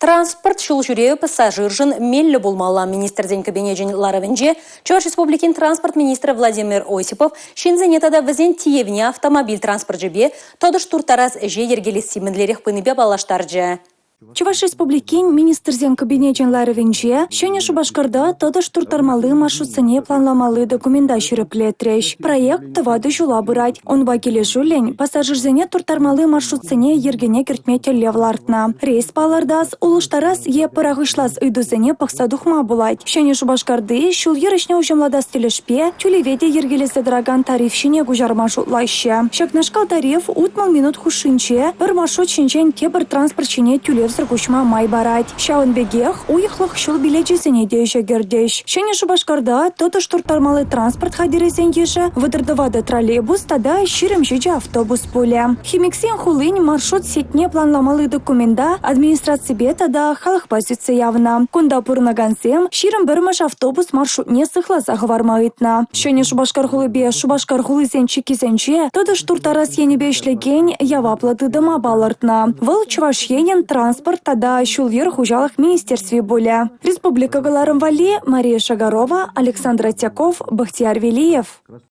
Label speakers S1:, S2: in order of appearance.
S1: Транспорт ҫул ҫӳревӗ пассажиршӑн меллӗ пулмалла. Министрсен кабинечӗн ларӑвӗнче Чӑваш Республикин транспорт министрӗ Владимир Осипов ҫынсене тата вӗсен тиевне автомобиль транспорчӗпе тӑтӑш турттарас ӗҫе йӗркелесси мӗнлерех пынипе паллаштарчӗ.
S2: Чӑваш Республикин Министрсен Кабинечӗн ларӑвӗнче Ҫӗнӗ Шупашкарта тӑтӑш турттармалли маршрутсене планламалли документа ҫирӗплетрӗҫ. Проект тӑватӑ ҫула пырать. Унпа килӗшӳллӗн пассажирсене турттармалли маршрутсене йӗркене кӗртме тӗллев лартнӑ. Рейс палӑртас, улӑштарас е пӑрахӑҫлас ыйтусене пӑхса тухма пулать. Ҫӗнӗ Шупашкарти ҫул-йӗр ӗҫне уҫӑмлатас тӗлӗшпе тӳлеве те йӗркелесе тӑракан тариф ҫине куҫарма шутлаҫҫӗ. Ҫакнашкал тариф 60 минут хушшинче пӗр маршрут ҫинчен тепӗр транспорт ҫине тӳлевсӗр куҫма май парать. Ҫавӑн пекех уйӑхлӑх ҫул билечӗсене те ӗҫе кӗртӗҫ. Ҫӗнӗ Шупашкарта тӑтӑш турттармалли транспорт хатӗрӗсен йышӗ 34 троллейбус тата 27 автобус пулӗ. Химиксен хулин маршрут сетьне планламалли документа администраципе тата халӑхпа сӳтсе явнӑ. Кунта пурӑнакансем 21-мӗш автобус маршрутне сыхласа хӑварма ыйтнӑ. Ҫӗнӗ Шупашкар хулипе Шупашкар хулисен чиккисенче тӑтӑш турттарас енӗпе ӗҫлекен яваплӑ тытӑма палӑртнӑ. Вӑл Чӑваш Енӗн транспорт тата ҫул-йӗр хуҫалӑх министерстви пулӗ. Республика кӑларӑм валли Мария Шагарова, Александр Отяков, Бахтияр Велиев.